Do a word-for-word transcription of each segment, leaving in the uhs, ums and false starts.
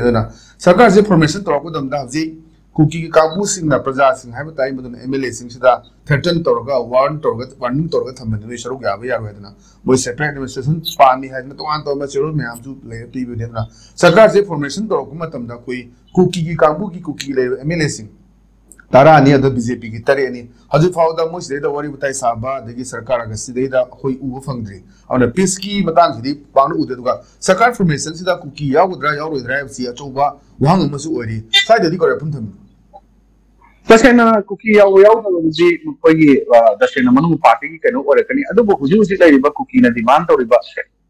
ꯑꯗꯨꯅ ꯁꯔꯀꯥꯔꯁꯦ ꯐꯣꯔꯃꯦꯁꯟ ꯇꯧꯔꯛꯄ ꯃꯇꯝꯗ ꯍꯧꯖꯤꯛ ꯀꯨꯀꯤꯒꯤ ꯀꯥꯡꯕꯨꯁꯤꯡꯅ, ꯄ꯭ꯔꯖꯥꯁꯤꯡ ꯍꯥꯏꯕ ꯇꯥꯏ, ꯃꯗꯨꯅ ꯑꯦꯝ ꯑꯦꯜ ꯑꯦꯁꯤꯡꯁꯤꯗ ꯊ꯭ꯔꯦꯇꯟ ꯇꯧꯔꯒ, ꯋꯥꯔꯟ ꯇꯧꯔꯒ, ꯋꯥꯔꯅꯤꯡ ꯇꯧꯔꯒ ꯊꯝꯕꯅꯤ, ꯅꯣꯏ ꯁꯔꯨꯛ ꯌꯥꯕ ꯌꯥꯔꯣꯏ ꯍꯥꯏꯗꯅ, ꯃꯣꯏ ꯁꯦꯄꯔꯦꯠ ꯑꯦꯗꯃꯤꯅꯤꯁꯇ꯭ꯔꯦꯁꯟ ꯄꯥꯝꯃꯤ ꯍꯥꯏꯗꯅ ꯇꯣꯉꯥꯟ ꯇꯣꯉꯥꯟꯕ ꯆꯦꯔꯣꯜ ꯃꯌꯥꯝꯁꯨ ꯂꯩꯔ ꯄꯤꯕꯅꯤ꯫ ꯑꯗꯨꯅ ꯁꯔꯀꯥꯔꯁꯦ ꯐꯣꯔꯃꯦꯁꯟ ꯇꯧꯔꯛꯄ ꯃꯇꯝꯗ ꯑꯩꯈꯣꯏ ꯀꯨꯀꯤꯒꯤ ꯀꯥꯡꯕꯨꯒꯤ, ꯀꯨꯀꯤ ꯂꯩꯔꯤꯕ ꯑꯦꯝ ꯑꯦꯜ ꯑꯦꯁꯤꯡ ꯇꯔꯥꯅꯤ, ꯑꯗꯣ ꯕꯤ ꯖꯦ ꯄꯤꯒꯤ ꯇꯔꯦꯠꯅꯤ꯫ ꯍꯧꯖꯤꯛ ꯐꯥꯎꯕꯗ ꯃꯣꯏ ꯁꯤꯗꯩꯗ ꯋꯥꯔꯤ ꯋꯥꯇꯥꯏ ꯁꯥꯕ, ꯑꯗꯒꯤ ꯁꯔꯀꯥꯔꯒ ꯁꯤꯗꯩꯗ ꯑꯩꯈꯣꯏ ꯎꯕ ꯐꯪꯗ꯭ꯔꯤ꯫ ꯑꯗꯨꯅ ꯄꯤꯁꯀꯤ ꯃꯇꯥꯡꯁꯤꯗꯤ ꯄꯥꯛꯅ ꯎꯗꯦ꯫ ꯑꯗꯨꯒ ꯁꯔꯀꯥꯔ ꯐꯣꯔꯃꯦꯁꯟꯁꯤꯗ ꯀꯨꯀꯤ ꯌꯥꯎꯒꯗ꯭ꯔꯥ ꯌꯥꯎꯔꯣꯏꯗ꯭ꯔꯥ ꯍꯥꯏꯕꯁꯤ ꯑꯆꯧꯕ ꯋꯥꯍꯪ ꯑꯃꯁꯨ ꯑꯣꯏꯔꯤ꯫ ꯁ꯭ꯋꯥꯏꯗꯗꯤ ꯀꯔꯤ ꯋꯥꯐꯝ ꯊꯝꯕꯤ? ꯇꯁꯦꯡꯅ ꯀꯨꯀꯤ ꯌꯥꯎꯕ ꯌꯥꯎꯗꯕꯗꯨꯗꯤ ꯃꯈꯣꯏꯒꯤ, ꯑ, ꯇꯁꯦꯡꯅ ꯃꯅꯨꯡ ꯄꯥꯔꯇꯤꯒꯤ ꯀꯩꯅꯣ ꯑꯣꯏꯔꯛꯀꯅꯤ꯫ ꯑꯗꯨꯕꯨ ꯍꯧꯖꯤꯛ ꯍꯧꯖꯤꯛ ꯂꯩꯔꯤꯕ ꯀꯨꯀꯤꯅ ꯗꯤꯃꯥꯟ ꯇꯧꯔꯤꯕ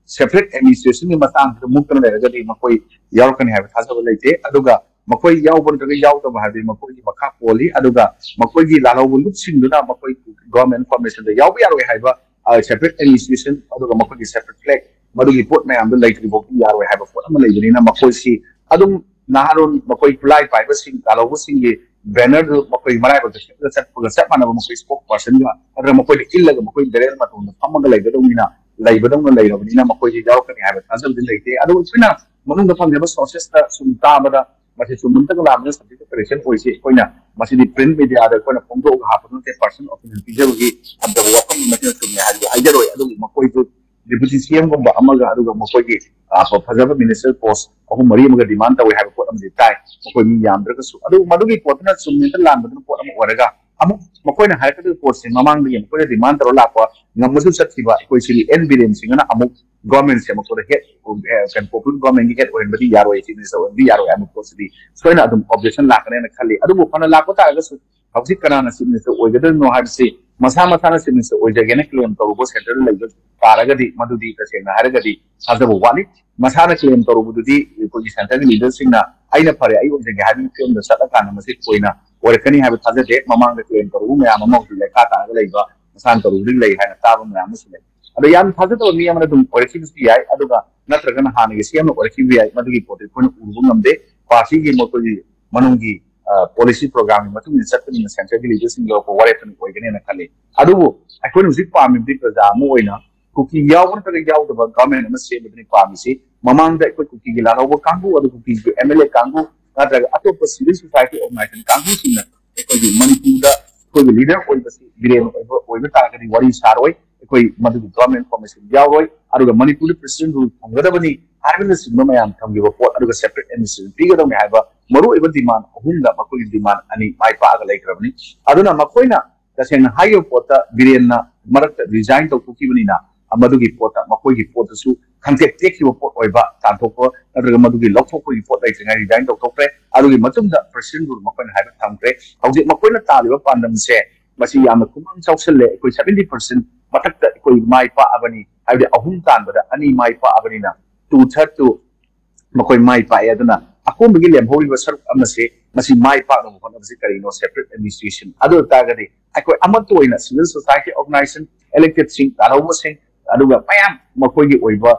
ꯁꯦꯄꯔꯦꯠ ꯑꯦꯗꯃꯤꯅꯤꯁꯇ꯭ꯔꯦꯁꯟꯒꯤ ꯃꯇꯥꯡꯁꯤꯗ ꯃꯨꯛꯇꯅ ꯂꯩꯔꯒꯗꯤ ꯃꯈꯣꯏ ꯌꯥꯎꯔꯛꯀꯅꯤ ꯍꯥꯏꯕ ꯊꯥꯖꯕ ꯂꯩꯇꯦ꯫ ꯑꯗꯨꯒ ꯃꯈꯣꯏ ꯌꯥꯎꯕ ꯅꯠꯇ꯭ꯔꯒ ꯌꯥꯎꯗꯕ ꯍꯥꯏꯕꯗꯤ ꯃꯈꯣꯏꯒꯤ ꯃꯈꯥ ꯄꯣꯜꯂꯤ꯫ ꯑꯗꯨꯒ ꯃꯈꯣꯏꯒꯤ ꯂꯥꯜꯍꯧꯕ ꯂꯨꯞꯁꯤꯡꯗꯨꯅ ꯃꯈꯣꯏ ꯒꯣꯔꯃꯦꯟ ꯐꯣꯔꯃꯦꯁꯟꯗ ꯌꯥꯎꯕ ꯌꯥꯔꯣꯏ ꯍꯥꯏꯕ, ꯑ, ꯁꯦꯄꯔꯦꯠ ꯑꯦꯗꯃꯤꯅꯤꯁꯇ꯭ꯔꯦꯁꯟ ꯑꯗꯨꯒ ꯃꯈꯣꯏꯒꯤ ꯁꯦꯄꯔꯦꯠ ꯐ꯭ꯂꯦꯛ, ꯃꯗꯨꯒꯤ ꯄꯣꯠ ꯃꯌꯥꯝꯗꯨ ꯂꯩꯇ꯭ꯔꯤ ꯐꯥꯎꯗꯤ ꯌꯥꯔꯣꯏ ꯍꯥꯏꯕ ꯄꯣꯠ ꯑꯃ ꯂꯩꯕꯅꯤꯅ, ꯃꯈꯣꯏꯁꯤ ꯑꯗꯨꯝ ꯅꯍꯥꯔꯣꯟ, ꯃꯈꯣꯏ ꯈꯨꯠꯂꯥꯏ ꯄꯥꯏꯕꯁꯤꯡ, ꯂꯥꯜꯍꯧꯕꯁꯤꯡꯒꯤ ꯕꯦꯅꯔꯗꯨ ꯃꯈꯣꯏ ꯃꯔꯥꯏꯕꯛꯇ ꯁꯦꯠꯂꯒ ꯆꯠꯄꯒ ꯆꯞ ꯃꯥꯟꯅꯕ, ꯃꯈꯣꯏ ꯁ꯭ꯄꯣꯛ ꯄꯥꯔꯁꯟꯒ ꯅꯠꯇ꯭ꯔꯒ ꯃꯈꯣꯏꯗ ꯏꯜꯂꯒ ꯃꯈꯣꯏ ꯕꯦꯔꯦꯜ ꯃꯇꯣꯟꯗ ꯐꯝꯃꯒ ꯂꯩꯒꯗꯧꯅꯤꯅ, ꯂꯩꯕꯗꯧꯅ ꯂꯩꯔꯕꯅꯤꯅ ꯃꯈꯣꯏꯁꯤ ꯌꯥꯎꯔꯛꯀꯅꯤ ꯍꯥꯏꯕ ꯊꯥꯖꯕꯗꯤ ꯂꯩꯇꯦ꯫ ꯑꯗꯨꯕꯨ ꯑꯩꯈꯣꯏꯅ ꯃꯅꯨꯡꯗ ꯐꯪꯖꯕ ꯁꯣꯔꯁꯦꯁꯇ ꯁꯨꯝ ꯇꯥꯕꯗ, ꯃꯁꯤ ꯆꯨꯝꯃꯟꯇꯒ ꯂꯥꯟꯕꯅ ꯁꯕꯖꯦꯛ ꯑꯣꯄꯔꯦꯁꯟ ꯑꯣꯏꯁꯤ꯫ ꯑꯩꯈꯣꯏꯅ ꯃꯁꯤꯗꯤ ꯄ꯭ꯔꯤꯟꯠ ꯃꯦꯗꯤꯌꯥꯗ ꯑꯩꯈꯣꯏꯅ ꯐꯣꯡꯗꯣꯛꯑꯒ ꯍꯥꯞꯄ ꯅꯠꯇꯦ, ꯄꯥꯔꯁꯅꯦꯜ ꯑꯣꯄꯤꯅꯤꯌꯟ ꯄꯤꯖꯕꯒꯤ ꯊꯝꯖꯕ ꯋꯥꯐꯝ ꯃꯁꯤꯅ ꯆꯨꯝꯃꯦ ꯍꯥꯏꯕꯗꯤ ꯍꯥꯏꯖꯔꯣꯏ꯫ ꯑꯗꯨꯕꯨ ꯃꯈꯣꯏꯁꯨ ꯗꯤꯄꯨꯇꯤ ꯁꯤ ꯑꯦꯝꯒꯨꯝꯕ ꯑꯃꯒ, ꯑꯗꯨꯒ ꯃꯈꯣꯏꯒꯤ, ꯑ, ꯐꯖꯕ ꯃꯤꯅꯤꯁꯇꯔ ꯄꯣꯁ ꯑꯍꯨꯝ ꯃꯔꯤ ꯑꯃꯒ ꯗꯤꯃꯥꯟ ꯇꯧꯋꯦ ꯍꯥꯏꯕ ꯄꯣꯠ ꯑꯃꯗꯤ ꯇꯥꯏ, ꯃꯈꯣꯏ ꯃꯤ ꯌꯥꯝꯗ꯭ꯔꯒꯁꯨ꯫ ꯑꯗꯨꯕꯨ ꯃꯗꯨꯒꯤ ꯄꯣꯠꯇꯨꯅ ꯆꯨꯝꯃꯤꯗ ꯂꯥꯟꯕꯗꯨꯅ ꯄꯣꯠ ꯑꯃ ꯑꯣꯏꯔꯒ, ꯑꯃꯨꯛ ꯃꯈꯣꯏꯅ ꯍꯥꯏꯔꯛꯀꯗꯕ ꯄꯣꯠꯁꯦ ꯃꯃꯥꯡꯗꯒꯤ ꯃꯈꯣꯏꯅ ꯗꯤꯃꯥꯟ ꯇꯧꯔ ꯂꯥꯛꯄ, ꯉꯝꯃꯁꯨ ꯆꯠꯈꯤꯕ ꯑꯩꯈꯣꯏ ꯁꯤꯒꯤ ꯑꯦꯟ ꯕꯤꯔꯦꯟ ꯁꯤꯡꯍꯅ ꯑꯃꯨꯛ ꯒꯣꯔꯃꯦꯟ ꯁꯦꯝꯃꯛꯄꯗ ꯍꯦꯠ, ꯑꯦ, ꯀꯩꯅꯣ, ꯄꯣꯄꯨꯂꯔ ꯒꯣꯔꯃꯦꯟꯒꯤ ꯍꯦꯠ ꯑꯣꯏꯍꯟꯕꯗꯤ ꯌꯥꯔꯣꯏ, ꯆꯤꯐ ꯃꯤꯅꯤꯁꯇꯔ ꯑꯣꯏꯍꯟꯕꯗꯤ ꯌꯥꯔꯣꯏ ꯍꯥꯏꯕ ꯄꯣꯠꯁꯤꯗꯤ ꯁꯣꯏꯅ ꯑꯗꯨꯝ ꯑꯣꯕꯖꯦꯛꯁꯟ ꯂꯥꯛꯀꯅꯦꯅ ꯈꯜꯂꯤ꯫ ꯑꯗꯨꯕꯨ ꯐꯅ ꯂꯥꯛꯄ ꯇꯥꯔꯒꯁꯨ ꯍꯧꯖꯤꯛ ꯀꯅꯥꯅ ꯆꯤꯐ ꯃꯤꯅꯤꯁꯇꯔ ꯑꯣꯏꯒꯗꯣꯏꯅꯣ ꯍꯥꯏꯕꯁꯤ ꯃꯁꯥ ꯃꯁꯥꯅ ꯆꯤꯐ ꯃꯤꯅꯤꯁꯇꯔ ꯑꯣꯏꯖꯒꯦꯅ ꯀ꯭ꯂꯦꯝ ꯇꯧꯔꯨꯕ ꯁꯦꯟꯇꯔꯗ ꯂꯩꯕ ꯇꯥꯔꯒꯗꯤ ꯃꯗꯨꯗꯤ ꯇꯁꯦꯡꯅ ꯍꯥꯏꯔꯒꯗꯤ ꯊꯥꯖꯕ ꯋꯥꯠꯂꯤ꯫ ꯃꯁꯥꯅ ꯀ꯭ꯂꯦꯝ ꯇꯧꯔꯨꯕꯗꯨꯗꯤ ꯑꯩꯈꯣꯏꯒꯤ ꯁꯦꯟꯇꯔꯒꯤ ꯂꯤꯗꯔꯁꯤꯡꯅ "ꯑꯩꯅ ꯐꯔꯦ, ꯑꯩ ꯑꯣꯏꯖꯒꯦ" ꯍꯥꯏꯕꯒꯤ ꯐꯤꯕꯝꯗ ꯆꯠꯂꯀꯥꯟꯗ ꯃꯁꯤ ꯊꯣꯏꯅ ꯑꯣꯏꯔꯛꯀꯅꯤ ꯍꯥꯏꯕ ꯊꯥꯖꯗꯦ꯫ ꯃꯃꯥꯡꯗ ꯀ꯭ꯂꯦꯝ ꯇꯧꯔꯨꯕ ꯃꯌꯥꯝ ꯑꯃ ꯍꯧꯖꯤꯛ ꯂꯩꯈꯥ ꯇꯥꯔꯒ ꯂꯩꯕ, ꯃꯁꯥꯅ ꯇꯧꯔꯨꯕꯗꯤ ꯂꯩ ꯍꯥꯏꯅ ꯇꯥꯕ ꯃꯌꯥꯝ ꯑꯃꯁꯨ ꯂꯩ꯫ ꯑꯗꯣ ꯌꯥꯝ ꯊꯥꯖꯗꯕ ꯃꯤ ꯑꯃꯅ ꯑꯗꯨꯝ ꯑꯣꯏꯔꯛꯈꯤꯕꯁꯨ ꯌꯥꯏ, ꯑꯗꯨꯒ ꯅꯠꯇ꯭ꯔꯒꯅ ꯍꯥꯟꯅꯒꯤ ꯁꯤ ꯑꯦꯝꯅ ꯑꯣꯏꯔꯛꯈꯤꯕ ꯌꯥꯏ, ꯃꯗꯨꯒꯤ ꯄꯣꯠꯇꯨ ꯑꯩꯈꯣꯏꯅ ꯎꯔꯨꯕ ꯉꯝꯗꯦ꯫ ꯄꯥꯔꯇꯤꯒꯤ ꯃꯈꯣꯏꯒꯤ ꯃꯅꯨꯡꯒꯤ, ꯑ, ꯄꯣꯂꯤꯁꯤ ꯄ꯭ꯔꯣꯒ꯭ꯔꯥꯝꯒꯤ ꯃꯇꯨꯡ ꯏꯟꯅ ꯆꯠꯄꯅꯤꯅ ꯁꯦꯟꯇꯔꯒꯤ ꯂꯤꯗꯔꯁꯤꯡ ꯂꯧꯔꯛꯄ ꯋꯥꯔꯦꯞꯇꯨꯅ ꯑꯣꯏꯒꯅꯦꯅ ꯈꯜꯂꯤ꯫ ꯑꯗꯨꯕꯨ ꯑꯩꯈꯣꯏꯅ ꯍꯧꯖꯤꯛ ꯄꯥꯝꯃꯤꯕꯗꯤ ꯄ꯭ꯔꯖꯥ ꯑꯃ ꯑꯣꯏꯅ ꯀꯨꯀꯤ ꯌꯥꯎꯕ ꯅꯠꯇ꯭ꯔꯒ ꯌꯥꯎꯗꯕ ꯒꯚꯔꯟꯃꯦꯟꯠ ꯑꯃ ꯁꯦꯝꯕꯗꯨꯅꯤ ꯄꯥꯝꯃꯤꯁꯤ꯫ ꯃꯃꯥꯡꯗ ꯑꯩꯈꯣꯏ ꯀꯨꯀꯤꯒꯤ ꯂꯥꯜꯍꯧꯕ ꯀꯥꯡꯕꯨ, ꯑꯗꯨ ꯀꯨꯀꯤꯒꯤ ꯑꯦꯝ ꯑꯦꯜ ꯑꯦ ꯀꯥꯡꯕꯨ ꯅꯠꯇ꯭ꯔꯒ ꯑꯇꯣꯞꯄ ꯁꯤꯚꯤꯜ ꯁꯣꯁꯥꯏꯇꯤ ꯑꯣꯔꯒꯅꯥꯏꯖꯦꯁꯟ ꯀꯥꯡꯕꯨꯁꯤꯡꯅ ꯑꯩꯈꯣꯏꯒꯤ ꯃꯅꯤꯄꯨꯔꯗ ꯑꯩꯈꯣꯏꯒꯤ ꯂꯤꯗꯔ ꯑꯣꯏꯕꯁꯤ ꯕꯤꯔꯦꯟ ꯑꯣꯏꯕ ꯑꯣꯏꯕ ꯇꯥꯔꯒꯗꯤ ꯋꯥꯔꯤ ꯁꯥꯔꯣꯏ, ꯑꯩꯈꯣꯏ ꯃꯗꯨꯒꯤ ꯒꯚꯔꯟꯃꯦꯟꯠ ꯐꯣꯔꯃꯦꯁꯟ ꯌꯥꯎꯔꯣꯏ, ꯑꯗꯨꯒ ꯃꯅꯤꯄꯨꯔꯗ ꯄ꯭ꯔꯦꯁꯤꯗꯦꯟꯠ ꯔꯨꯜ ꯐꯪꯒꯗꯕꯅꯤ ꯍꯥꯏꯕꯅꯆꯤꯡꯕ ꯃꯌꯥꯝ ꯊꯝꯈꯤꯕ ꯄꯣꯠ, ꯑꯗꯨꯒ ꯁꯦꯄꯔꯦꯠ ꯑꯦꯗꯃꯤꯅꯤꯁꯇ꯭ꯔꯦꯁꯟ ꯄꯤꯒꯗꯕꯅꯤ ꯍꯥꯏꯕ ꯃꯔꯨꯑꯣꯏꯕ ꯗꯤꯃꯥꯟ ꯑꯍꯨꯝꯗ ꯃꯈꯣꯏꯒꯤ ꯗꯤꯃꯥꯟ ꯑꯅꯤ ꯃꯥꯏ ꯄꯥꯛꯑꯒ ꯂꯩꯈ꯭ꯔꯕꯅꯤ꯫ ꯑꯗꯨꯅ ꯃꯈꯣꯏꯅ ꯇꯁꯦꯡꯅ ꯍꯥꯏꯔꯤꯕ ꯄꯣꯠꯇ ꯕꯤꯔꯦꯟꯅ ꯃꯔꯛꯇ ꯔꯤꯖꯥꯏꯟ ꯇꯧꯊꯣꯛꯈꯤꯕꯅꯤꯅ ꯃꯗꯨꯒꯤ ꯄꯣꯠꯇ, ꯃꯈꯣꯏꯒꯤ ꯄꯣꯠꯇꯁꯨ ꯈꯪꯇꯦꯛ ꯇꯦꯛꯈꯤꯕ ꯄꯣꯠ ꯑꯣꯏꯕ, ꯇꯥꯟꯊꯣꯛꯄ ꯅꯠꯇ꯭ꯔꯒ ꯃꯗꯨꯒꯤ ꯂꯧꯊꯣꯛꯄꯒꯤ ꯄꯣꯠ ꯂꯩꯇ꯭ꯔꯤꯉꯩ ꯔꯤꯖꯥꯏꯟ ꯇꯧꯊꯣꯛꯈ꯭ꯔꯦ꯫ ꯑꯗꯨꯒꯤ ꯃꯇꯨꯡꯗ ꯄ꯭ꯔꯦꯁꯤꯗꯦꯟꯠ ꯔꯨꯜ ꯃꯈꯣꯏꯅ ꯍꯥꯏꯕ ꯊꯝꯈ꯭ꯔꯦ꯫ ꯍꯧꯖꯤꯛ ꯃꯈꯣꯏꯅ ꯇꯥꯜꯂꯤꯕ ꯄꯥꯟꯗꯝꯁꯦ ꯃꯁꯤ ꯌꯥꯝꯅ ꯈꯨꯃꯥꯡ ꯆꯥꯎꯁꯜꯂꯦ꯫ ꯑꯩꯈꯣꯏ ꯁꯚꯦꯟꯇꯤ ꯄꯥꯔꯁꯦꯟꯠ ꯃꯊꯛꯇ ꯑꯩꯈꯣꯏ ꯃꯥꯏ ꯄꯥꯛꯑꯕꯅꯤ, ꯍꯥꯏꯕꯗꯤ ꯑꯍꯨꯝ ꯇꯥꯟꯕꯗ ꯑꯅꯤ ꯃꯥꯏ ꯄꯥꯛꯑꯕꯅꯤꯅ ꯇꯨ ꯊꯥꯔꯠꯇꯨ ꯃꯈꯣꯏ ꯃꯥꯏ ꯄꯥꯛꯑꯦ꯫ ꯑꯗꯨꯅ ꯑꯀꯣꯟꯕꯒꯤ ꯂꯦꯝꯍꯧꯔꯤꯕ ꯁꯔꯨꯛ ꯑꯃꯁꯦ ꯃꯁꯤ ꯃꯥꯏ ꯄꯥꯛꯅꯕ ꯍꯣꯠꯅꯕꯁꯤ ꯀꯔꯤꯅꯣ? Separate administration. ꯑꯗꯨ ꯑꯣꯏꯇꯥꯔꯒꯗꯤ ꯑꯩꯈꯣꯏ ꯑꯃꯠꯇ ꯑꯣꯏꯅ ꯁꯤꯚꯤꯜ ꯁꯣꯁꯥꯏꯇꯤ ꯑꯣꯔꯒꯅꯥꯏꯖꯦꯁꯟ, ꯏꯂꯦꯛꯇꯦꯗꯁꯤꯡ, ꯂꯥꯜꯍꯧꯕꯁꯤꯡ, ꯑꯗꯨꯒ ꯃꯌꯥꯝ ꯃꯈꯣꯏꯒꯤ ꯑꯣꯏꯕ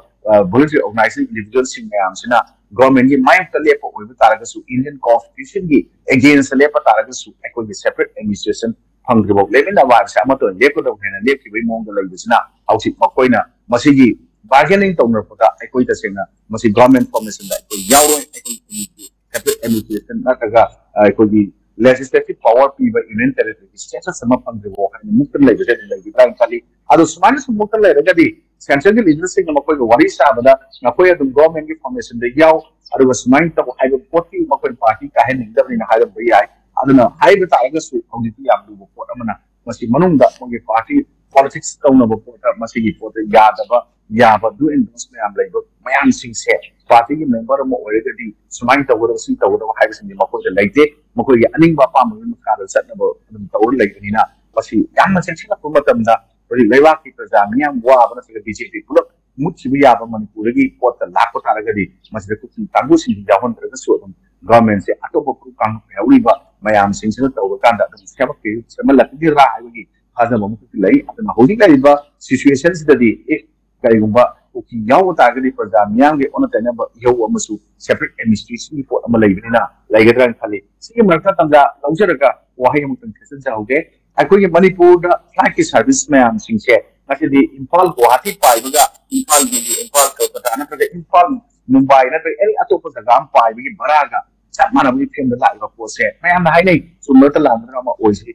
ꯚꯣꯂꯨꯟꯇꯔꯤ ꯑꯣꯔꯒꯅꯥꯏꯖꯦꯁꯟ, ꯏꯟꯗꯤꯚꯤꯖꯨꯋꯦꯜꯁꯤꯡ ꯃꯌꯥꯝꯁꯤꯅ ꯒꯚꯔꯟꯃꯦꯟꯠꯀꯤ ꯃꯥꯌꯣꯛꯇ ꯂꯦꯞꯄ ꯑꯣꯏꯕ ꯇꯥꯔꯒꯁꯨ, ꯏꯟꯗꯤꯌꯟ ꯀꯣꯟꯁꯇꯤꯇ꯭ꯌꯨꯁꯟꯒꯤ ꯑꯦꯒꯦꯟꯁꯇ ꯂꯦꯞꯄ ꯇꯥꯔꯒꯁꯨ ꯑꯩꯈꯣꯏꯒꯤ ꯁꯦꯄꯔꯦꯠ ꯑꯦꯗꯃꯤꯅꯤꯁꯇ꯭ꯔꯦꯁꯟ ꯐꯪꯗ꯭ꯔꯤꯐꯥꯎ ꯂꯦꯞꯃꯤꯟꯅꯕ ꯍꯥꯏꯕꯁꯦ ꯑꯃꯠꯇ ꯑꯣꯏꯅ ꯂꯦꯞꯀꯗꯧꯅꯦꯅ ꯂꯦꯞꯈꯤꯕꯒꯤ ꯃꯑꯣꯡꯗ ꯂꯩꯕꯁꯤꯅ ꯍꯧꯖꯤꯛ ꯃꯈꯣꯏꯅ ꯃꯁꯤꯒꯤ ꯕꯥꯔꯒꯦꯅꯤꯡ ꯇꯧꯅꯔꯛꯄꯗ ꯑꯩꯈꯣꯏ ꯇꯁꯦꯡꯅ ꯃꯁꯤ ꯒꯚꯔꯟꯃꯦꯟꯠ ꯐꯣꯔꯃꯦꯁꯟꯗ ꯑꯩꯈꯣꯏ ꯌꯥꯎꯔꯣꯏ꯫ ꯑꯩꯈꯣꯏ ꯁꯦꯄꯔꯦꯠ ꯑꯦꯗꯃꯤꯅꯤꯁꯇ꯭ꯔꯦꯁꯟ ꯅꯠꯇ꯭ꯔꯒ ꯑꯩꯈꯣꯏꯒꯤ ꯂꯦꯖꯤꯁꯂꯦꯇꯤꯚ ꯄꯥꯋꯔ ꯄꯤꯕ ꯌꯨꯅꯤꯌꯟ ꯇꯦꯔꯤꯇꯣꯔꯤꯒꯤ ꯁ꯭ꯇꯦꯇꯁ ꯑꯃ ꯐꯪꯗ꯭ꯔꯤꯐꯥꯎ ꯍꯥꯏꯅ ꯃꯨꯛꯇ ꯂꯩꯕꯁꯦ ꯑꯗꯨꯝ ꯂꯩꯈꯤꯗ꯭ꯔꯥꯅ ꯈꯜꯂꯤ꯫ ꯑꯗꯣ ꯁꯨꯃꯥꯏꯅ ꯁꯨꯝ ꯃꯨꯛꯇ ꯂꯩꯔꯒꯗꯤ ꯁꯦꯟꯇ꯭ꯔꯦꯜꯒꯤ ꯂꯤꯗꯔꯁꯤꯡꯅ ꯃꯈꯣꯏꯒ ꯋꯥꯔꯤ ꯁꯥꯕꯗ ꯅꯈꯣꯏ ꯑꯗꯨꯝ ꯒꯚꯔꯟꯃꯦꯟꯠꯀꯤ ꯐꯣꯔꯃꯦꯁꯟꯗ ꯌꯥꯎ, ꯑꯗꯨꯒ ꯁꯨꯃꯥꯏꯅ ꯇꯧ ꯍꯥꯏꯕ ꯄꯣꯠꯇꯤ ꯃꯈꯣꯏ ꯄꯥꯔꯇꯤ ꯀꯥꯏꯍꯟꯅꯤꯡꯗꯕꯅꯤꯅ ꯍꯥꯏꯔꯝꯕ ꯌꯥꯏ꯫ ꯑꯗꯨꯅ ꯍꯥꯏꯕ ꯇꯥꯔꯒꯁꯨ ꯍꯧꯖꯤꯛꯇꯤ ꯌꯥꯝ ꯂꯨꯕ ꯄꯣꯠ ꯑꯃꯅ ꯃꯁꯤ ꯃꯅꯨꯡꯗ ꯃꯣꯏꯒꯤ ꯄꯥꯔꯇꯤ ꯄꯣꯂꯤꯇꯤꯛꯁ ꯇꯧꯅꯕ ꯄꯣꯠꯇ ꯃꯁꯤꯒꯤ ꯄꯣꯠꯇ ꯌꯥꯗꯕ ꯌꯥꯕ ꯗꯨ ꯑꯦꯟ ꯗꯣꯟꯁ ꯃꯌꯥꯝ ꯂꯩꯕ ꯃꯌꯥꯝꯁꯤꯡꯁꯦ ꯄꯥꯔꯇꯤꯒꯤ ꯃꯦꯝꯕꯔ ꯑꯃ ꯑꯣꯏꯔꯒꯗꯤ ꯁꯨꯃꯥꯏꯅ ꯇꯧꯒꯗꯕ, ꯁꯤ ꯇꯧꯒꯗꯕ ꯍꯥꯏꯕꯁꯤꯡꯗꯤ ꯃꯈꯣꯏꯗ ꯂꯩꯇꯦ꯫ ꯃꯈꯣꯏꯒꯤ ꯑꯅꯤꯡꯕ ꯑꯄꯥꯝꯕꯒꯤ ꯃꯈꯥꯗ ꯆꯠꯅꯕ ꯑꯗꯨꯝ ꯇꯧꯔ ꯂꯩꯕꯅꯤꯅ ꯃꯁꯤ ꯌꯥꯝꯅ ꯆꯦꯛꯁꯤꯜꯂꯛꯄ ꯃꯇꯝꯗ ꯍꯧꯖꯤꯛ ꯂꯩꯕꯥꯛꯀꯤ ꯄ꯭ꯔꯖꯥ ꯃꯤꯌꯥꯝ ꯋꯥꯕ ꯅꯠꯇ꯭ꯔꯒ ꯕꯤ ꯖꯦ ꯄꯤ ꯄꯨꯂꯞ ꯃꯨꯠꯈꯤꯕ ꯌꯥꯕ ꯃꯅꯤꯄꯨꯔꯗꯒꯤ ꯄꯣꯠꯇ ꯂꯥꯛꯄ ꯇꯥꯔꯒꯗꯤ ꯃꯁꯤꯗ ꯀꯨꯀꯤ ꯀꯥꯡꯕꯨꯁꯤꯡꯁꯤ ꯌꯥꯎꯍꯟꯗ꯭ꯔꯒꯁꯨ ꯑꯗꯨꯝ ꯒꯚꯔꯟꯃꯦꯟꯠꯁꯦ ꯑꯇꯣꯞꯄ ꯐꯨꯔꯨꯞ ꯀꯥꯡꯂꯨꯞ ꯌꯥꯎꯔꯤꯕ ꯃꯌꯥꯝꯁꯤꯡꯁꯤꯅ ꯇꯧꯔꯀꯥꯟꯗ ꯑꯗꯨꯝ ꯁꯦꯝꯃꯛꯈꯤ-, ꯁꯦꯝꯍꯜꯂꯛꯈꯤꯒꯗ꯭ꯔꯥ ꯍꯥꯏꯕꯒꯤ ꯊꯥꯖꯕ ꯑꯃꯈꯛꯇꯤ ꯂꯩ꯫ ꯑꯗꯨꯅ ꯍꯧꯖꯤꯛ ꯂꯩꯔꯤꯕ ꯁꯤꯆꯨꯋꯦꯁꯟꯁꯤꯗꯗꯤ ꯑꯦ, ꯀꯔꯤꯒꯨꯝꯕ ꯀꯨꯀꯤ ꯌꯥꯎꯕ ꯇꯥꯔꯒꯗꯤ ꯄ꯭ꯔꯖꯥ ꯃꯤꯌꯥꯝꯒꯤ ꯑꯣꯟꯅ ꯇꯩꯅꯕ ꯏꯍꯧ ꯑꯃꯁꯨ ꯁꯦꯄꯔꯦꯠ ꯑꯦꯗꯃꯤꯅꯤꯁꯇ꯭ꯔꯦꯁꯟꯒꯤ ꯄꯣꯠ ꯑꯃ ꯂꯩꯕꯅꯤꯅ ꯂꯩꯒꯗ꯭ꯔꯥꯅ ꯈꯜꯂꯤ꯫ ꯁꯤꯒꯤ ꯃꯔꯛꯇ ꯇꯥꯟꯖꯥ ꯂꯧꯖꯔꯒ ꯋꯥꯍꯩ ꯑꯃꯇꯪ ꯊꯦꯠꯆꯟꯖꯍꯧꯒꯦ꯫ ꯑꯩꯈꯣꯏꯒꯤ ꯃꯅꯤꯄꯨꯔꯗ ꯐ꯭ꯂꯥꯏꯠꯀꯤ ꯁꯥꯔꯚꯤꯁ ꯃꯌꯥꯝꯁꯤꯡꯁꯦ ꯉꯁꯤꯗꯤ ꯏꯝꯐꯥꯜ ꯒꯨꯋꯥꯍꯥꯇꯤ ꯄꯥꯏꯕꯒ ꯏꯝꯐꯥꯜ ꯗꯤꯜꯂꯤ, ꯏꯝꯐꯥꯜ ꯀꯜꯀꯇꯥ ꯅꯠꯇ꯭ꯔꯒ ꯏꯝꯐꯥꯜ ꯃꯨꯝꯕꯥꯏ ꯅꯠꯇ꯭ꯔꯒ ꯑꯦꯅꯤ ꯑꯇꯣꯞꯄ ꯖꯒꯥ ꯑꯃ ꯄꯥꯏꯕꯒꯤ ꯚꯔꯥꯒ ꯆꯞ ꯃꯥꯟꯅꯕꯒꯤ ꯐꯤꯕꯝꯗ ꯂꯥꯛꯏꯕ ꯄꯣꯠꯁꯦ ꯃꯌꯥꯝꯅ ꯍꯥꯏꯅꯩ꯫ ꯆꯨꯝꯕ ꯅꯠꯇ꯭ꯔ ꯂꯥꯟꯕ ꯅꯠꯇ꯭ꯔ ꯑꯃ ꯑꯣꯏꯁꯤ꯫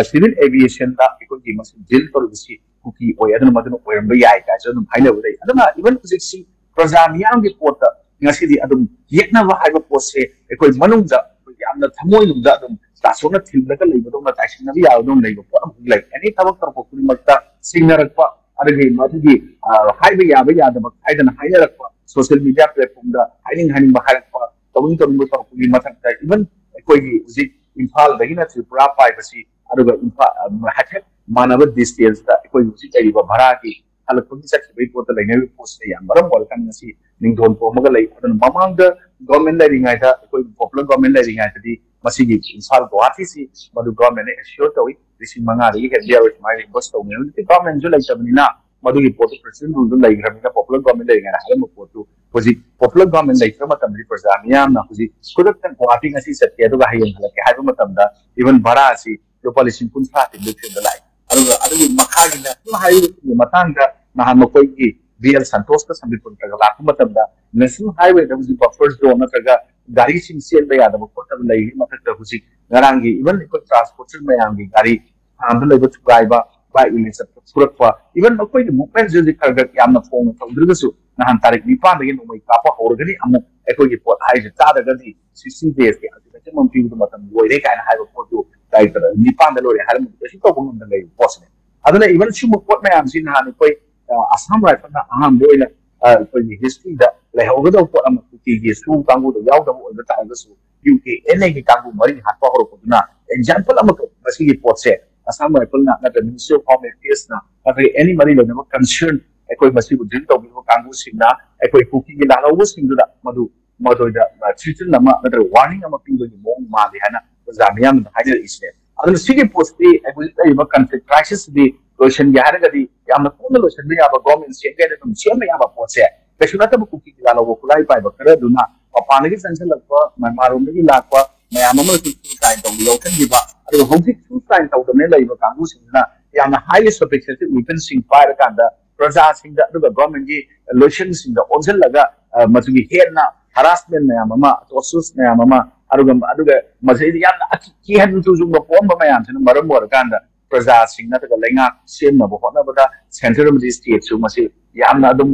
ꯁꯤꯚꯤꯜ ꯑꯦꯚꯤꯌꯦꯁꯟꯗ ꯑꯩꯈꯣꯏꯒꯤ ꯃꯁꯤ ꯗꯤꯜ ꯇꯧꯔꯤꯕꯁꯤ ꯀꯨꯀꯤ ꯑꯣꯏ, ꯑꯗꯨꯅ ꯃꯗꯨꯅ ꯑꯣꯏꯔꯝꯕ ꯌꯥꯏ ꯀꯥꯏꯁꯨ ꯑꯗꯨꯝ ꯍꯥꯏꯅꯕ ꯂꯩ꯫ ꯑꯗꯨꯅ ꯏꯚꯟ ꯍꯧꯖꯤꯛꯁꯤ ꯄ꯭ꯔꯖꯥ ꯃꯤꯌꯥꯝꯒꯤ ꯄꯣꯠꯇ ꯉꯁꯤꯗꯤ ꯑꯗꯨꯝ ꯌꯦꯠꯅꯕ ꯍꯥꯏꯕ ꯄꯣꯠꯁꯦ ꯑꯩꯈꯣꯏ ꯃꯅꯨꯡꯗ ꯑꯩꯈꯣꯏ ꯌꯥꯝꯅ ꯊꯃꯣꯏꯅꯨꯡꯗ ꯑꯗꯨꯝ ꯇꯥꯁꯣꯛꯅ ꯊꯤꯜꯂꯒ ꯂꯩꯕꯗꯧꯅ, ꯇꯥꯏꯁꯤꯟꯅꯕ ꯌꯥꯕꯗꯧꯅ ꯂꯩꯕ ꯄꯣꯠ ꯑꯃꯈꯛ ꯂꯩ꯫ ꯑꯦꯅꯤ ꯊꯕꯛ ꯇꯧꯔꯛꯄ ꯈꯨꯗꯤꯡꯃꯛꯇ ꯁꯤꯡꯅꯔꯛꯄ, ꯑꯗꯒꯤ ꯃꯗꯨꯒꯤ, ꯑ, ꯍꯥꯏꯕ ꯌꯥꯕ ꯌꯥꯗꯕ ꯍꯥꯏꯗꯅ ꯍꯥꯏꯅꯔꯛꯄ, ꯁꯣꯁꯤꯌꯦꯜ ꯃꯤꯗꯤꯌꯥ ꯄ꯭ꯂꯦꯠꯐꯣꯝꯗ ꯍꯥꯏꯅꯤꯡ ꯍꯥꯏꯅꯤꯡꯕ ꯍꯥꯏꯔꯛꯄ, ꯇꯧꯅꯤꯡ ꯇꯧꯅꯤꯡꯕ ꯇꯧꯔꯛꯄꯒꯤ ꯃꯊꯛꯇ ꯏꯚꯟ ꯑꯩꯈꯣꯏꯒꯤ ꯍꯧꯖꯤꯛ ꯏꯝꯐꯥꯜꯗꯒꯤꯅ ꯇ꯭ꯔꯤꯄꯨꯔꯥ ꯄꯥꯏꯕꯁꯤ, ꯑꯗꯨꯒ ꯏꯝꯐꯥꯜ, ꯍꯥꯏꯐꯦꯠ ꯃꯥꯟꯅꯕ ꯗꯤꯁꯇꯦꯟꯁꯇ ꯑꯩꯈꯣꯏ ꯍꯧꯖꯤꯛ ꯂꯩꯔꯤꯕ ꯚꯔꯥꯒꯤ ꯍꯜꯂꯛꯄꯒꯤ ꯆꯠꯈꯤꯕꯒꯤ ꯄꯣꯠꯇ ꯂꯩꯅꯔꯤꯕ ꯄꯣꯠꯁꯤꯅ ꯌꯥꯝ ꯃꯔꯝ ꯑꯣꯏꯔꯀꯥꯟꯗ ꯉꯁꯤ ꯅꯤꯡꯊꯧ ꯄꯣꯝꯃꯒ ꯂꯩ꯫ ꯑꯗꯨꯅ ꯃꯃꯥꯡꯗ ꯒꯣꯔꯃꯦꯟ ꯂꯩꯔꯤꯉꯩꯗ, ꯑꯩꯈꯣꯏ ꯄꯣꯄꯨꯂꯔ ꯒꯣꯔꯃꯦꯟ ꯂꯩꯔꯤꯉꯩꯗꯗꯤ ꯃꯁꯤꯒꯤ ꯏꯝꯐꯥꯜ ꯒꯨꯋꯥꯍꯥꯇꯤꯁꯤ ꯃꯗꯨ ꯒꯣꯔꯃꯦꯟꯅ ꯑꯦꯁꯤꯌꯣꯔ ꯇꯧꯏ, ꯂꯤꯁꯤꯡ ꯃꯉꯥꯗꯒꯤ ꯍꯦꯟꯕ ꯌꯥꯔꯣꯏ ꯁꯨꯃꯥꯏꯅ ꯔꯤꯝꯕꯔꯁ ꯇꯧꯅꯤ꯫ ꯍꯧꯖꯤꯛꯇꯤ ꯒꯣꯔꯃꯦꯟꯁꯨ ꯂꯩꯇꯕꯅꯤꯅ ꯃꯗꯨꯒꯤ ꯄꯣꯠꯇꯨ ꯄ꯭ꯔꯦꯁꯤꯗꯦꯟ ꯔꯨꯜꯗ ꯂꯩꯈ꯭ꯔꯕꯅꯤꯅ, ꯄꯣꯄꯨꯂꯔ ꯒꯣꯔꯃꯦꯟ ꯂꯩꯔꯤꯉꯩꯗ ꯍꯥꯏꯔꯝꯕ ꯄꯣꯠꯇꯨ ꯍꯧꯖꯤꯛ ꯄꯣꯄꯨꯂꯔ ꯒꯣꯔꯃꯦꯟ ꯂꯩꯇ꯭ꯔ ꯃꯇꯝꯗꯗꯤ ꯄ꯭ꯔꯖꯥ ꯃꯤꯌꯥꯝꯅ ꯍꯧꯖꯤꯛ ꯈꯨꯗꯛꯇ ꯒꯨꯋꯥꯍꯥꯇꯤ ꯉꯁꯤ ꯆꯠꯀꯦ ꯑꯗꯨꯒ ꯍꯌꯦꯡ ꯍꯜꯂꯛꯀꯦ ꯍꯥꯏꯕ ꯃꯇꯝꯗ ꯏꯚꯟ ꯚꯔꯥ ꯑꯁꯤ ꯂꯨꯄꯥ ꯂꯤꯁꯤꯡ ꯀꯨꯟꯊ꯭ꯔꯥ ꯇꯤꯡꯕꯒꯤ ꯐꯤꯕꯝꯗ ꯂꯥꯛꯏ꯫ ꯑꯗꯨꯒ ꯑꯗꯨꯒꯤ ꯃꯈꯥꯒꯤ ꯅꯦꯁꯅꯦꯜ ꯍꯥꯏꯋꯦꯒꯤ ꯃꯇꯥꯡꯗ ꯅꯍꯥꯟ ꯃꯈꯣꯏꯒꯤ ꯕꯤ ꯑꯦꯜ ꯁꯟꯇꯣꯁꯀ ꯁꯝꯕꯤꯄꯨꯔꯒ ꯂꯥꯛꯄ ꯃꯇꯝꯗ ꯅꯦꯁꯅꯦꯜ ꯍꯥꯏꯋꯦꯗ ꯍꯧꯖꯤꯛ ꯕꯐꯔ ꯖꯣꯟ ꯅꯠꯇ꯭ꯔꯒ ꯒꯥꯔꯤꯁꯤꯡ ꯆꯦꯟꯕ ꯌꯥꯗꯕ ꯈꯣꯠꯇꯕ ꯂꯩꯔꯤ꯫ ꯃꯊꯛꯇ ꯍꯧꯖꯤꯛ ꯉꯔꯥꯡꯒꯤ ꯏꯚꯟ ꯑꯩꯈꯣꯏ ꯇ꯭ꯔꯥꯟꯁꯄꯣꯔꯇꯔ ꯃꯌꯥꯝꯒꯤ ꯒꯥꯔꯤ ꯐꯥꯝꯗ ꯂꯩꯕ ꯊꯨꯒꯥꯏꯕ, ꯕꯥꯏꯛ ꯂꯤꯂꯤ ꯆꯠꯄ ꯐꯨꯔꯛꯄ, ꯏꯚꯟ ꯑꯩꯈꯣꯏꯒꯤ ꯃꯨꯚꯃꯦꯟꯁꯦ ꯍꯧꯖꯤꯛ ꯈꯔ ꯈꯔ ꯌꯥꯝꯅ ꯐꯣꯡꯅ ꯇꯧꯗ꯭ꯔꯒꯁꯨ ꯅꯍꯥꯟ ꯇꯥꯔꯤꯛ ꯅꯤꯄꯥꯟꯗꯒꯤ ꯅꯣꯡꯃꯩ ꯀꯥꯞꯄ ꯍꯧꯔꯒꯅꯤ, ꯑꯃꯨꯛ ꯑꯩꯈꯣꯏꯒꯤ ꯄꯣꯠ ꯍꯥꯏꯔꯤꯁꯦ ꯆꯥꯗ꯭ꯔꯒꯗꯤ ꯁꯤꯛꯁꯇꯤ ꯗꯦꯖꯀꯤ ꯑꯜꯇꯤꯃꯦꯇꯝ ꯑꯃ ꯄꯤꯕꯗ ꯃꯇꯝ ꯂꯣꯏꯔꯦ ꯀꯥꯏꯅ ꯍꯥꯏꯕ ꯄꯣꯠꯇꯨ ꯇꯥꯔꯤꯛ ꯅꯤꯄꯥꯟꯗ ꯂꯣꯏꯔꯦ ꯍꯥꯏꯔꯝꯕꯗꯨ ꯀꯩꯁꯨ ꯇꯧꯕ ꯉꯝꯗꯅ ꯂꯩꯕ ꯄꯣꯠꯁꯤꯅꯦ꯫ ꯑꯗꯨꯅ ꯏꯚꯟ ꯁꯤꯒꯨꯝꯕ ꯄꯣꯠ ꯃꯌꯥꯝꯁꯤ ꯅꯍꯥꯟ ꯑꯩꯈꯣꯏ, ꯑ, ꯑꯁꯥꯝ ꯔꯥꯏꯐꯜꯅ ꯑꯍꯥꯟꯕ ꯑꯣꯏꯅ, ꯑ, ꯑꯩꯈꯣꯏꯒꯤ ꯍꯤꯁꯇ꯭ꯔꯤꯗ ꯂꯩꯍꯧꯒꯗꯧꯕ ꯄꯣꯠ ꯑꯃ ꯀꯨꯀꯤꯒꯤ ꯁꯨ ꯀꯥꯡꯕꯨꯗ ꯌꯥꯎꯗꯕ ꯑꯣꯏꯕ ꯇꯥꯔꯒꯁꯨ ꯌꯨ ꯀꯦ ꯑꯦꯟ ꯑꯦꯒꯤ ꯀꯥꯡꯕꯨ ꯃꯔꯤ ꯍꯥꯠꯄ ꯍꯧꯔꯛꯄꯗꯨꯅ ꯑꯦꯛꯖꯥꯝꯄꯜ ꯑꯃꯈꯛ ꯃꯁꯤꯒꯤ ꯄꯣꯠꯁꯦ ꯑꯁꯥꯝ ꯔꯥꯏꯐꯜꯅ ꯅꯠꯇ꯭ꯔꯒ ꯃꯤꯅꯤꯁꯇ꯭ꯔꯤ ꯑꯣꯐ ꯍꯣꯝ ꯑꯦꯐꯤꯌꯔꯁꯅ ꯅꯠꯇ꯭ꯔꯒ ꯑꯦꯅꯤ ꯃꯔꯤ ꯂꯩꯅꯕ ꯀꯟꯁꯔꯟ ꯑꯩꯈꯣꯏ ꯃꯁꯤꯕꯨ ꯗꯤꯜ ꯇꯧꯕꯤꯕ ꯀꯥꯡꯕꯨꯁꯤꯡꯅ ꯑꯩꯈꯣꯏ ꯀꯨꯀꯤꯒꯤ ꯂꯥꯜꯍꯧꯕꯁꯤꯡꯗꯨꯗ ꯃꯗꯨ ꯃꯗꯨꯗ ꯊ꯭ꯔꯤꯇꯟ ꯑꯃ ꯅꯠꯇ꯭ꯔꯒ ꯋꯥꯔꯅꯤꯡ ꯑꯃ ꯄꯤꯕꯒꯤ ꯃꯑꯣꯡ ꯃꯥꯜꯂꯤ ꯍꯥꯏꯅ ꯄ꯭ꯔꯖꯥ ꯃꯤꯌꯥꯝꯅ ꯍꯥꯏꯅꯔꯛꯏꯁꯤꯅꯦ꯫ ꯑꯗꯨꯅ ꯁꯤꯒꯤ ꯄꯣꯠꯁꯤꯗꯤ ꯑꯩꯈꯣꯏ ꯍꯧꯖꯤꯛ ꯂꯩꯔꯤꯕ ꯀꯟꯐ꯭ꯂꯤꯛ ꯀ꯭ꯔꯥꯏꯁꯤꯁꯇꯗꯤ ꯂꯣꯏꯁꯤꯟꯒꯦ ꯍꯥꯏꯔꯒꯗꯤ ꯌꯥꯝꯅ ꯀꯣꯝꯅ ꯂꯣꯏꯁꯤꯟꯕ ꯌꯥꯕ, ꯒꯣꯔꯃꯦꯟ ꯁꯦꯝꯒꯦ ꯍꯥꯏꯅ ꯑꯗꯨꯝ ꯁꯦꯝꯕ ꯌꯥꯕ ꯄꯣꯠꯁꯦ ꯀꯩꯁꯨ ꯅꯠꯇꯕ ꯀꯨꯀꯤꯒꯤ ꯂꯥꯜꯍꯧꯕ ꯈꯨꯠꯂꯥꯏ ꯄꯥꯏꯕ ꯈꯔꯗꯨꯅ ꯃꯄꯥꯟꯗꯒꯤ ꯆꯪꯁꯤꯜꯂꯛꯄ ꯃꯌꯥꯝꯃꯔꯣꯝꯗꯒꯤ ꯂꯥꯛꯄ ꯃꯌꯥꯝ ꯑꯃꯁꯨ ꯁꯨꯁꯥꯏꯟ ꯇꯧꯕ ꯌꯥꯎꯁꯟꯈꯤꯕ, ꯑꯗꯨꯒ ꯍꯧꯖꯤꯛ ꯁꯨꯁꯥꯏꯟ ꯇꯧꯗꯅ ꯂꯩꯔꯤꯕ ꯀꯥꯡꯕꯨꯁꯤꯡꯁꯤꯅ ꯌꯥꯝꯅ highly sophisticated weaponsꯁꯤꯡ ꯄꯥꯏꯔꯀꯥꯟꯗ ꯄ꯭ꯔꯖꯥꯁꯤꯡꯗ ꯑꯗꯨꯒ ꯒꯣꯔꯃꯦꯟꯒꯤ ꯂꯣꯏꯁꯪꯁꯤꯡꯗ ꯑꯣꯟꯁꯤꯜꯂꯒ ꯃꯗꯨꯒꯤ ꯍꯦꯟꯅ harassment ꯃꯌꯥꯝ ꯑꯃ, tortures ꯃꯌꯥꯝ ꯑꯃ, ꯑꯗꯨꯒ ꯑꯗꯨꯒ ꯃꯁꯤꯗ ꯌꯥꯝꯅ ꯀꯤꯍꯟ ꯊꯨꯖꯨꯡꯕ ꯄꯣꯛꯑꯝꯕ ꯃꯌꯥꯝꯁꯤꯅ ꯃꯔꯝ ꯑꯣꯏꯔꯀꯥꯟꯗ ꯄ꯭ꯔꯖꯥꯁꯤꯡ ꯅꯠꯇ꯭ꯔꯒ ꯂꯩꯉꯥꯛ ꯁꯦꯝꯅꯕ ꯍꯣꯠꯅꯕꯗ centre ꯑꯃꯗꯤ stateꯁꯨ ꯃꯁꯤ ꯌꯥꯝꯅ ꯑꯗꯨꯝ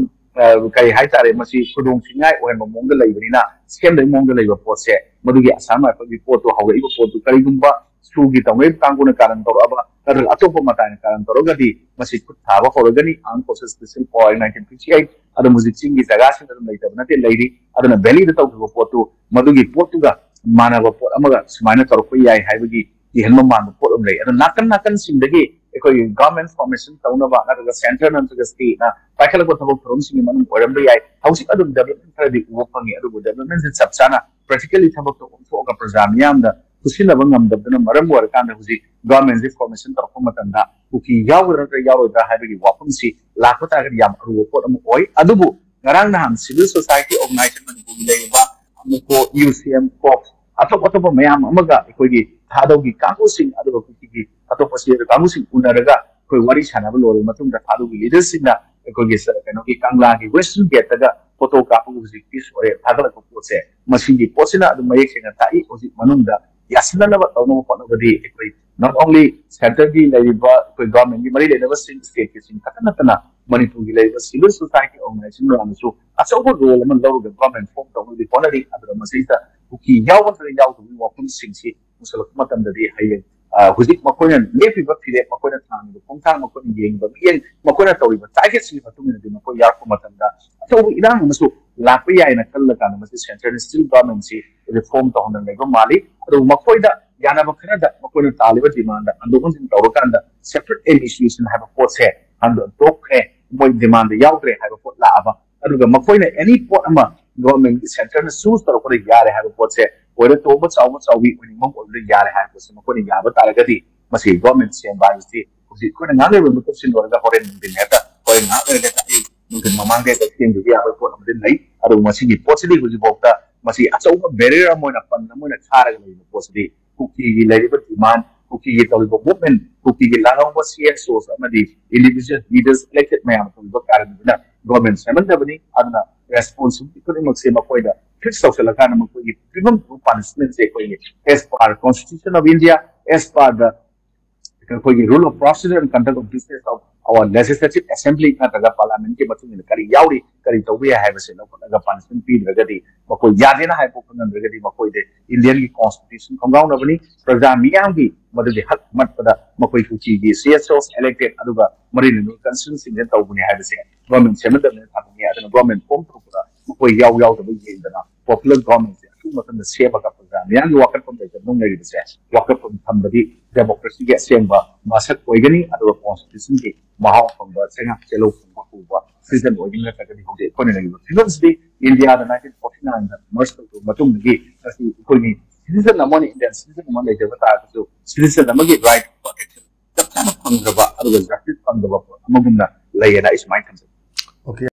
ꯀꯔꯤ ꯍꯥꯏꯇꯥꯔꯦ, ꯃꯁꯤ ꯈꯨꯗꯣꯡ ꯊꯤꯅꯤꯡꯉꯥꯏ ꯑꯣꯏꯍꯟꯕ ꯃꯑꯣꯡꯗ ꯂꯩꯕꯅꯤꯅ, ꯁꯦꯝꯗꯣꯏ ꯃꯑꯣꯡꯗ ꯂꯩꯕ ꯄꯣꯠꯁꯦ, ꯃꯗꯨꯒꯤ Assam Riflesꯀꯤ ꯄꯣꯠꯇꯣ, ꯍꯧꯔꯛꯏꯕ ꯄꯣꯠꯇꯨ ꯀꯔꯤꯒꯨꯝꯕ ꯁꯨꯒꯤ ꯇꯧꯅꯔꯤꯕ ꯀꯥꯡꯕꯨꯅ ꯀꯥꯔꯟ ꯇꯧꯔꯛꯑꯕ ꯅꯠꯇ꯭ꯔꯒ ꯑꯇꯣꯞꯄ ꯃꯇꯥꯏꯅ ꯀꯥꯔꯟ ꯇꯧꯔꯒꯗꯤ ꯃꯁꯤ ꯈꯨꯠ ꯊꯥꯕ ꯍꯧꯔꯒꯅꯤ꯫ Armed Forces Special Power Act nineteen fifty eight ꯑꯗꯨ ꯍꯧꯖꯤꯛ ꯆꯤꯡꯒꯤ ꯖꯒꯥꯁꯤꯡꯗ ꯑꯗꯨꯝ ꯂꯩꯇꯕ ꯅꯠꯇꯦ, ꯂꯩꯔꯤ꯫ ꯑꯗꯨꯅ Valleyꯗ ꯇꯧꯈꯤꯕ ꯄꯣꯠꯇꯨ ꯃꯗꯨꯒꯤ ꯄꯣꯠꯇꯨꯒ ꯃꯥꯟꯅꯕ ꯄꯣꯠ ꯑꯃꯒ ꯁꯨꯃꯥꯏꯅ ꯇꯧꯔꯛꯄ ꯌꯥꯏ ꯍꯥꯏꯕꯒꯤ ꯀꯤꯍꯟꯕ ꯃꯥꯟꯕ ꯄꯣꯠ ꯑꯃ ꯂꯩ꯫ ꯑꯗꯣ ꯅꯥꯀꯟ ꯅꯥꯀꯟꯁꯤꯡꯗꯒꯤ ꯑꯩꯈꯣꯏꯒꯤ government formation ꯇꯧꯅꯕ ꯅꯠꯇ꯭ꯔꯒ centre ꯅꯠꯇ꯭ꯔꯒ stateꯅ ꯄꯥꯏꯈꯠꯂꯛꯄ ꯊꯕꯛ ꯊꯧꯔꯝꯁꯤꯡꯒꯤ ꯃꯅꯨꯡ ꯑꯣꯏꯔꯝꯕ ꯌꯥꯏ꯫ ꯍꯧꯖꯤꯛ ꯑꯗꯨꯝ development ꯈꯔꯗꯤ ꯎꯕ ꯐꯪꯉꯤ, ꯑꯗꯨꯕꯨ developmentꯁꯦ ꯆꯞ ꯆꯥꯅ practically ꯊꯕꯛꯇ ꯑꯣꯟꯊꯣꯛꯑꯒ ꯄ꯭ꯔꯖꯥ ꯃꯤꯌꯥꯝꯗ ꯈꯨꯠꯁꯤꯟꯅꯕ ꯉꯝꯗꯕꯗꯨꯅ ꯃꯔꯝ ꯑꯣꯏꯔꯀꯥꯟꯗ ꯍꯧꯖꯤꯛ governmentꯁꯦ formation ꯇꯧꯔꯛꯄ ꯃꯇꯝꯗ ꯀꯨꯀꯤ ꯌꯥꯎꯒꯗ꯭ꯔꯥ ꯅꯠꯇ꯭ꯔꯒ ꯌꯥꯎꯔꯣꯏꯗ꯭ꯔꯥ ꯍꯥꯏꯕꯒꯤ ꯋꯥꯐꯝꯁꯤ ꯂꯥꯛꯄ ꯇꯥꯔꯒꯗꯤ ꯌꯥꯝ ꯑꯔꯨꯕ ꯄꯣꯠ ꯑꯃ ꯑꯣꯏ꯫ ꯑꯗꯨꯕꯨ ꯉꯔꯥꯡ ꯅꯍꯥꯟ civil society organization ꯃꯅꯤꯄꯨꯔꯒꯤ ꯂꯩꯔꯤꯕ ꯑꯃꯨꯀꯣ, UCM, COPS, ꯑꯇꯣꯞ ꯑꯇꯣꯞꯄ ꯃꯌꯥꯝ ꯑꯃꯒ ꯑꯩꯈꯣꯏꯒꯤ ꯊꯥꯗꯧꯒꯤ ꯀꯥꯡꯕꯨꯁꯤꯡ, ꯑꯗꯨꯒ ꯀꯨꯀꯤꯒꯤ ꯑꯇꯣꯞꯄ ꯁꯤꯗ ꯀꯥꯡꯕꯨꯁꯤꯡ ꯎꯅꯔꯒ ꯑꯩꯈꯣꯏ ꯋꯥꯔꯤ ꯁꯥꯟꯅꯕ ꯂꯣꯏꯔꯕ ꯃꯇꯨꯡꯗ ꯊꯥꯗꯧꯒꯤ leaderꯁꯤꯡꯅ ꯑꯩꯈꯣꯏꯒꯤ ꯁ-, ꯀꯩꯅꯣꯒꯤ ꯀꯪꯂꯥꯒꯤ western gateꯇꯒ photo ꯀꯥꯞꯄꯒ ꯍꯧꯖꯤꯛ peace ꯑꯣꯏꯔꯦ ꯊꯥꯒꯠꯂꯛꯄ ꯄꯣꯠꯁꯦ, ꯃꯁꯤꯒꯤ ꯄꯣꯠꯁꯤꯅ ꯑꯗꯨꯝ ꯃꯌꯦꯛ ꯁꯦꯡꯅ ꯇꯥꯛꯏ꯫ ꯍꯧꯖꯤꯛ ꯃꯅꯨꯡꯗ ꯌꯥꯁꯤꯟꯅꯅꯕ ꯇꯧꯅꯕ ꯍꯣꯠꯅꯕꯗꯤ ꯑꯩꯈꯣꯏ not only centreꯒꯤ ꯂꯩꯔꯤꯕ ꯑꯩꯈꯣꯏ governmentꯀꯤ ꯃꯔꯤ ꯂꯩꯅꯕꯁꯤꯡ, stateꯀꯤꯁꯤꯡ ꯈꯛꯇ ꯅꯠꯇꯅ ꯃꯅꯤꯄꯨꯔꯒꯤ ꯂꯩꯔꯤꯕ civil society organization ꯃꯌꯥꯝꯅꯁꯨ ꯑꯆꯧꯕ role ꯑꯃ ꯂꯧꯔꯒ government form ꯇꯧꯅꯕꯗꯤ ꯍꯣꯠꯅꯔꯤ꯫ ꯑꯗꯨꯒ ꯃꯁꯤꯗ ꯀꯨꯀꯤ ꯌꯥꯎꯕ ꯅꯠꯇ꯭ꯔꯒ ꯌꯥꯎꯗꯕꯒꯤ ꯋꯥꯐꯝꯁꯤꯡꯁꯤ ꯄꯨꯁꯜꯂꯛꯄ ꯃꯇꯝꯗꯗꯤ ꯍꯌꯦꯡ, ꯑ, ꯍꯧꯖꯤꯛ ꯃꯈꯣꯏꯅ ꯂꯦꯞꯄꯤꯕ ꯐꯤꯔꯦꯞ, ꯃꯈꯣꯏꯅ ꯊꯥꯡꯉꯤꯕ ꯈꯣꯡꯊꯥꯡ, ꯃꯈꯣꯏꯅ ꯌꯦꯡꯉꯤꯕ ꯃꯤꯠꯌꯦꯡ, ꯃꯈꯣꯏꯅ ꯇꯧꯔꯤꯕ targetꯁꯤꯒꯤ ꯃꯇꯨꯡ ꯏꯟꯅꯗꯤ ꯃꯈꯣꯏ ꯌꯥꯔꯛꯄ ꯃꯇꯝꯗ ꯑꯆꯧꯕ ꯏꯔꯥꯡ ꯑꯃꯁꯨ ꯂꯥꯛꯄ ꯌꯥꯏꯅ ꯈꯜꯂꯀꯥꯟꯗ ꯃꯁꯤ centreꯅ still governmentꯁꯤ reform ꯇꯧꯍꯟꯗꯅ ꯂꯩꯕ ꯃꯥꯜꯂꯤ꯫ ꯑꯗꯨꯕꯨ ꯃꯈꯣꯏꯗ ꯌꯥꯅꯕ ꯈꯔꯗ ꯃꯈꯣꯏꯅ ꯇꯥꯜꯂꯤꯕ demandꯗ ꯍꯟꯗꯣꯛ ꯍꯟꯖꯤꯟ ꯇꯧꯔꯀꯥꯟꯗ separate administration ꯍꯥꯏꯕ ꯄꯣꯠꯁꯦ ꯍꯟꯗꯣꯛꯈ꯭ꯔꯦ, ꯃꯣꯏ demandꯗ ꯌꯥꯎꯗ꯭ꯔꯦ ꯍꯥꯏꯕ ꯄꯣꯠ ꯂꯥꯛꯑꯕ, ꯑꯗꯨꯒ ꯃꯈꯣꯏꯅ any ꯄꯣꯠ ꯑꯃ governmentꯒꯤ centreꯅ choose ꯇꯧꯔꯛꯄꯗ ꯌꯥꯔꯦ ꯍꯥꯏꯕ ꯄꯣꯠꯁꯦ, ꯑꯣꯏꯔ ꯇꯣꯡꯕ ꯆꯥꯎꯕ ꯆꯥꯎꯕꯤ ꯑꯣꯏꯅꯤꯡꯕ ꯑꯣꯏꯕꯗ ꯌꯥꯔꯦ ꯍꯥꯏꯕ ꯄꯣꯠꯁꯦ ꯃꯈꯣꯏꯅ ꯌꯥꯕ ꯇꯥꯔꯒꯗꯤ ꯃꯁꯤ government ꯁꯦꯝꯕ ꯍꯥꯏꯕꯁꯤ ꯍꯧꯖꯤꯛ ꯑꯩꯈꯣꯏꯅ ꯉꯥꯡꯅꯔꯤꯕ ꯃꯤꯀꯨꯞꯁꯤ ꯂꯣꯏꯔꯒ ꯍꯣꯔꯦꯟ ꯅꯨꯡꯊꯤꯟ ꯍꯦꯛꯇ, ꯍꯣꯔꯦꯟ ꯉꯥꯏꯍꯥꯛ ꯂꯩꯔꯒ ꯍꯦꯛꯇ ꯑꯩ ꯅꯨꯡꯊꯤꯟ ꯃꯃꯥꯡꯗ ꯍꯦꯛꯇ ꯁꯦꯝꯗꯕ ꯌꯥꯕ ꯄꯣꯠ ꯑꯃꯗꯤ ꯂꯩ꯫ ꯑꯗꯨꯕꯨ ꯃꯁꯤꯒꯤ ꯄꯣꯠꯁꯤꯗꯤ ꯍꯧꯖꯤꯛꯐꯥꯎꯗ ꯃꯁꯤ ꯑꯆꯧꯕ barrier ꯑꯃ ꯑꯣꯏꯅ ꯄꯟ ꯑꯃ ꯑꯣꯏꯅ ꯈꯥꯔꯒ ꯂꯩꯔꯤꯕ ꯄꯣꯠꯁꯤꯗꯤ ꯀꯨꯀꯤꯒꯤ ꯂꯩꯔꯤꯕ demand ꯀꯨꯀꯤꯒꯤ ꯇꯧꯔꯤꯕ ꯃꯨꯚꯃꯦꯟ, ꯀꯨꯀꯤꯒꯤ ꯂꯥꯜꯍꯧꯕ ꯁꯤ ꯑꯦꯁ ꯑꯣꯁ ꯑꯃꯗꯤ ꯏꯟꯗꯤꯚꯤꯖꯨꯋꯦꯜ ꯂꯤꯗꯔꯁ ꯏꯂꯦꯛꯇꯦꯗ ꯃꯌꯥꯝ ꯇꯧꯔꯤꯕ ꯀꯥꯔꯟꯗꯨꯅ ꯒꯣꯔꯃꯦꯟ ꯁꯦꯝꯍꯟꯗꯕꯅꯤ꯫ ꯑꯗꯨꯅ ꯔꯦꯁꯄꯣꯟꯁꯤꯕꯤꯂꯤꯇꯤ ꯈꯨꯗꯤꯡꯃꯛꯁꯦ ꯃꯈꯣꯏꯗ ꯐꯤꯛꯁ ꯇꯧꯁꯤꯜꯂꯀꯥꯟꯗ ꯃꯈꯣꯏꯒꯤ ꯄꯤꯐꯝ ꯊꯣꯛꯄ ꯄꯥꯅꯤꯁꯃꯦꯟꯁꯦ ꯑꯩꯈꯣꯏꯒꯤ as per Constitution of India, as per the ꯑꯩꯈꯣꯏꯒꯤ rule of procedure and conduct of business of our legislative assembly ꯅꯠꯇ꯭ꯔꯒ ꯄꯥꯔꯂꯥꯃꯦꯟꯒꯤ ꯃꯇꯨꯡ ꯏꯟꯅ ꯀꯔꯤ ꯌꯥꯎꯔꯤ, ꯀꯔꯤ ꯇꯧꯕ ꯌꯥꯏ ꯍꯥꯏꯕꯁꯦ ꯂꯧꯈꯠꯂꯒ ꯄꯥꯅꯤꯁꯃꯦꯟ ꯄꯤꯗ꯭ꯔꯒꯗꯤ, ꯃꯈꯣꯏ ꯌꯥꯗꯦꯅ ꯍꯥꯏꯕ ꯉꯝꯗ꯭ꯔꯒꯗꯤ ꯃꯈꯣꯏꯗꯤ ꯏꯟꯗꯤꯌꯟꯒꯤ ꯀꯣꯟꯁꯇꯤꯇ꯭ꯌꯨꯁꯟ ꯈꯣꯡꯒ꯭ꯔꯥꯎꯅꯕꯅꯤ꯫ ꯄ꯭ꯔꯖꯥ ꯃꯤꯌꯥꯝꯒꯤ ꯃꯗꯨꯒꯤ ꯍꯛ ꯃꯠꯄꯗ ꯃꯈꯣꯏ ꯀꯨꯀꯤꯒꯤ ꯁꯤ ꯑꯦꯁ ꯑꯣꯁ ꯏꯂꯦꯛꯇꯦꯗ ꯑꯗꯨꯒ ꯃꯔꯤ ꯂꯩꯅꯕ ꯀꯟꯁꯇꯤꯇ꯭ꯌꯨꯁꯟꯁꯤꯡꯁꯤꯅ ꯇꯧꯕꯅꯤ ꯍꯥꯏꯕꯁꯦ ꯒꯣꯔꯃꯦꯟ ꯁꯦꯝꯍꯟꯗꯕꯅꯤꯅ ꯊꯝꯅꯤꯡꯉꯦ꯫ ꯑꯗꯨꯅ ꯒꯣꯔꯃꯦꯟ ꯐꯣꯝ ꯊꯣꯛꯄꯗ ꯃꯈꯣꯏ ꯌꯥꯎ ꯌꯥꯎꯗꯕ ꯌꯦꯡꯗꯅ ꯄꯣꯄꯨꯂꯔ ꯒꯣꯔꯃꯦꯟꯁꯦ ꯑꯊꯨꯕ ꯃꯇꯝꯗ ꯁꯦꯝꯃꯒ ꯄ꯭ꯔꯖꯥ ꯃꯤꯌꯥꯝꯒꯤ ꯋꯥꯀꯠꯐꯝ ꯂꯩꯇꯅ ꯂꯩꯔꯤꯕꯁꯦ ꯋꯥꯀꯠꯐꯝ ꯊꯝꯕꯗꯤ ꯗꯦꯃꯣꯀ꯭ꯔꯦꯁꯤꯒꯤ ꯑꯁꯦꯡꯕ ꯃꯁꯛ ꯑꯣꯏꯒꯅꯤ꯫ ꯑꯗꯨꯒ ꯀꯣꯟꯁꯇꯤꯇ꯭ꯌꯨꯁꯟꯒꯤ ꯃꯍꯥꯎ ꯐꯪꯕ ꯆꯩꯉꯥꯛ ꯆꯦꯜꯍꯧ ꯐꯪꯕ ꯍꯧꯕ ꯁꯤꯖꯟ ꯑꯣꯏꯒꯅꯤ꯫ ꯅꯠꯇ꯭ꯔꯒꯗꯤ ꯍꯧꯖꯤꯛ ꯑꯩꯈꯣꯏꯅ ꯂꯩꯔꯤꯕ ꯐꯤꯕꯝꯁꯤꯗꯤ ꯏꯟꯗꯤꯌꯥꯗ ꯅꯥꯏꯟꯇꯤꯟ ꯐꯣꯔꯇꯤ ꯅꯥꯏꯟꯗ ꯃꯔꯁ ꯇꯧꯈꯤꯕ ꯃꯇꯨꯡꯗꯒꯤ ꯉꯁꯤ ꯑꯩꯈꯣꯏꯒꯤ ꯁꯤꯇꯤꯖꯟ ꯑꯃꯅ, ꯏꯟꯗꯤꯌꯟ ꯁꯤꯇꯤꯖꯟ ꯑꯃ ꯂꯩꯖꯕ ꯇꯥꯔꯒꯁꯨ ꯁꯤꯇꯤꯖꯟ ꯑꯃꯒꯤ ꯔꯥꯏꯠ ꯄ꯭ꯔꯣꯇꯦꯛꯁꯟ ꯆꯞ ꯆꯥꯅ ꯐꯪꯗ꯭ꯔꯕ ꯑꯗꯨꯒ ꯖꯁꯇꯤꯁ ꯐꯪꯗꯕ ꯑꯃꯒꯨꯝꯅ ꯂꯩꯌꯦꯅ ꯑꯩ ꯁꯨꯃꯥꯏꯅ ꯈꯟꯖꯩ꯫ Okay.